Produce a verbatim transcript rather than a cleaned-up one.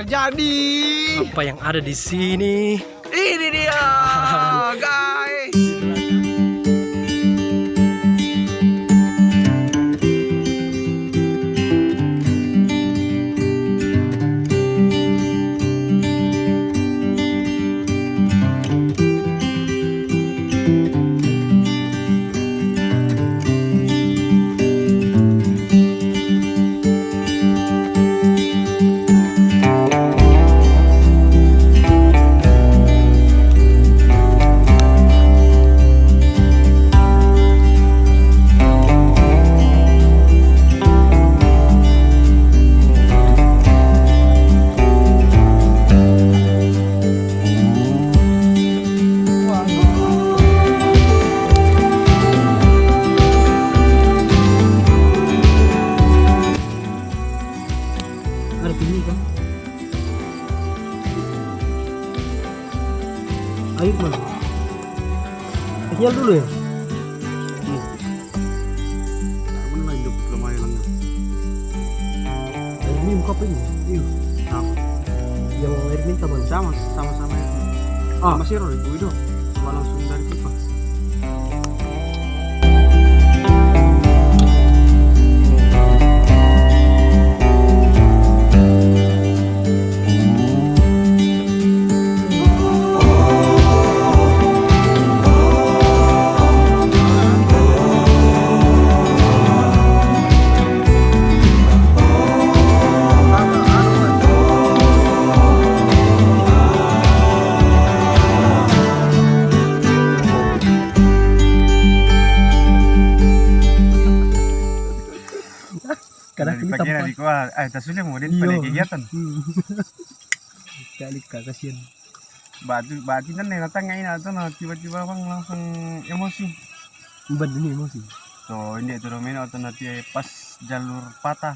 Jadi, apa yang ada di sini? Ini dia, guys. Ada tinggi kan? Air mana? Kecil dulu ya? Iya. Nah, mana lah hidup lemari lengan. Air minum kopi ini? Iya. Apa? Yang air minta mana? Sama, sama-sama ya. Ah. Masih roh itu, itu. Cuma langsung dari pipa. Kadang dari kita pagi tempat hari ko, ah, eh, tas sudah mau dia. Iyo. Pada kegiatan. Hmm. Kali ka, kasihan. Batu, batu kan datang ini atau nah, tiba-tiba bang langsung emosi. Beban ini emosi. So, ini itu main atau nanti pas jalur patah.